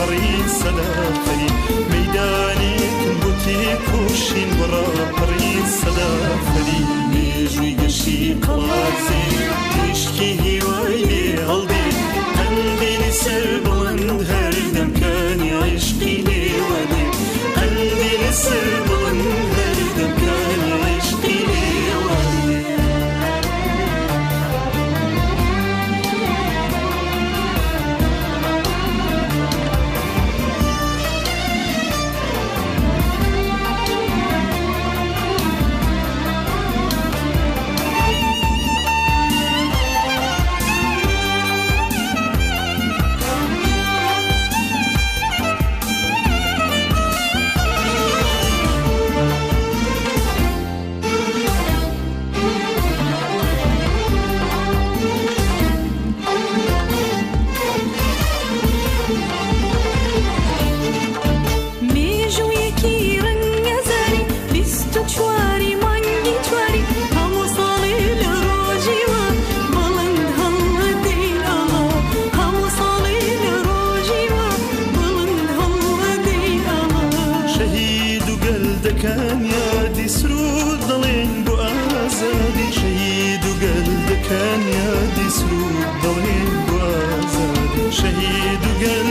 ڕاپەڕین سەدافەرین مەیدانێکن بۆ تێکۆشین بۆ ڕاپەڕین سەدافەرین مێژووی گەشی قەڵادزێ تیشکی هیوای لێ هەڵدێ قەندیلی سەر بڵند هەردەم کانی عیشقی لێوە دێ قەندیلی سەر بڵند هەردەم کانی عیشقی لێوە دێ. مێژوویەکی ڕەنگەزاری 24ی مانگی چواری هەموو ساڵێ لە ڕۆژی وا بڵند هەڵئەدەین ئاڵا هەموو ساڵێ لە ڕۆژی وا بڵند هەڵئەدەین ئاڵا. شەهید و گەل دەکەن یادی سروود دەڵێن بۆ ئازادی شەهید و گەل دەکەن یادی سروود دەڵێن بۆ ئازادی شەهید و گەل